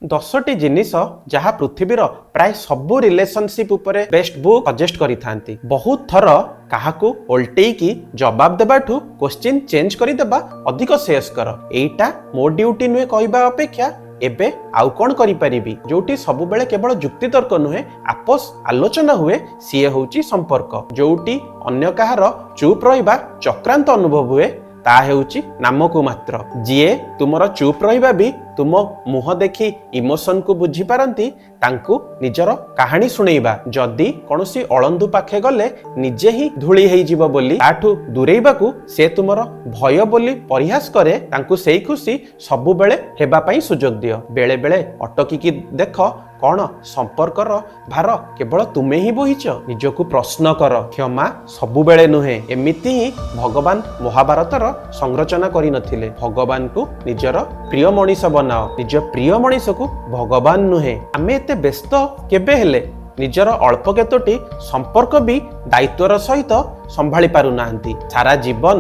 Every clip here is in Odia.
10ଟି ଜିନିଷ ଯାହା ପୃଥିବୀର ପ୍ରାୟ ସବୁ ରିଲେସନସିପ୍ ଉପରେ ବେଷ୍ଟ ବୁକ୍ ସଜେଷ୍ଟ କରିଥାନ୍ତି। ବହୁତ ଥର କାହାକୁ ଓଲଟେଇକି ଜବାବ ଦେବାଠୁ କୋଶ୍ଚିନ୍ ଚେଞ୍ଜ କରିଦେବା ଅଧିକ ଶ୍ରେୟସ୍କର। ଏଇଟା ମୋ ଡ୍ୟୁଟି ନୁହେଁ କହିବା ଅପେକ୍ଷା ଏବେ ଆଉ କ'ଣ କରିପାରିବି? ଯୋଉଠି ସବୁବେଳେ କେବଳ ଯୁକ୍ତିତର୍କ ନୁହେଁ, ଆପୋସ ଆଲୋଚନା ହୁଏ, ସିଏ ହେଉଛି ସମ୍ପର୍କ। ଯୋଉଠି ଅନ୍ୟ କାହାର ଚୁପ୍ ରହିବା ଚକ୍ରାନ୍ତ ଅନୁଭବ ହୁଏ, ତା ହେଉଛି ନାମକୁ ମାତ୍ର। ଯିଏ ତୁମର ଚୁପ୍ ରହିବା ବି ତୁମ ମୁହଁ ଦେଖି ଇମୋସନକୁ ବୁଝିପାରନ୍ତି, ତାଙ୍କୁ ନିଜର କାହାଣୀ ଶୁଣେଇବା। ଯଦି କୌଣସି ଅଳନ୍ଧୁ ପାଖେ ଗଲେ ନିଜେ ହିଁ ଧୂଳି ହେଇଯିବ ବୋଲି ତାଠୁ ଦୂରେଇବାକୁ ସେ ତୁମର ଭୟ ବୋଲି ପରିହାସ କରେ, ତାଙ୍କୁ ସେଇ ଖୁସି ସବୁବେଳେ ହେବା ପାଇଁ ସୁଯୋଗ ଦିଅ। ବେଳେ ବେଳେ ଅଟକିକି ଦେଖ, କ'ଣ ସମ୍ପର୍କର ଭାର କେବଳ ତୁମେ ହିଁ ବୋହିଛ? ନିଜକୁ ପ୍ରଶ୍ନ କର। କ୍ଷମା ସବୁବେଳେ ନୁହେଁ। ଏମିତି ହିଁ ଭଗବାନ ମହାଭାରତର ସଂରଚନା କରିନଥିଲେ। ଭଗବାନଙ୍କୁ ନିଜର ପ୍ରିୟ ମଣିଷ ବନାଅ, ନିଜ ପ୍ରିୟ ମଣିଷକୁ ଭଗବାନ ନୁହେଁ। ଆମେ ଏତେ ବ୍ୟସ୍ତ କେବେ ହେଲେ ନିଜର ଅଳ୍ପ କେତୋଟି ସମ୍ପର୍କ ବି ଦାୟିତ୍ୱର ସହିତ ସମ୍ଭାଳି ପାରୁନାହାନ୍ତି? ସାରା ଜୀବନ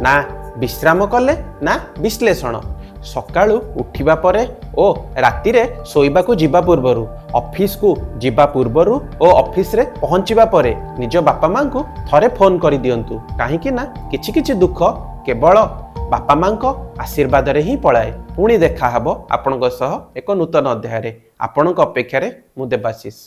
ନା ବିଶ୍ରାମ କଲେ ନା ବିଶ୍ଳେଷଣ। ସକାଳୁ ଉଠିବା ପରେ ଓ ରାତିରେ ଶୋଇବାକୁ ଯିବା ପୂର୍ବରୁ, ଅଫିସକୁ ଯିବା ପୂର୍ବରୁ ଓ ଅଫିସରେ ପହଞ୍ଚିବା ପରେ ନିଜ ବାପା ମାଙ୍କୁ ଥରେ ଫୋନ୍ କରିଦିଅନ୍ତୁ, କାହିଁକି ନା କିଛି କିଛି ଦୁଃଖ କେବଳ ବାପା ମାଙ୍କ ଆଶୀର୍ବାଦରେ ହିଁ ପଳାଏ। ପୁଣି ଦେଖାହବ ଆପଣଙ୍କ ସହ ଏକ ନୂତନ ଅଧ୍ୟାୟରେ। ଆପଣଙ୍କ ଅପେକ୍ଷାରେ ମୁଁ ଦେବାଶିଷ।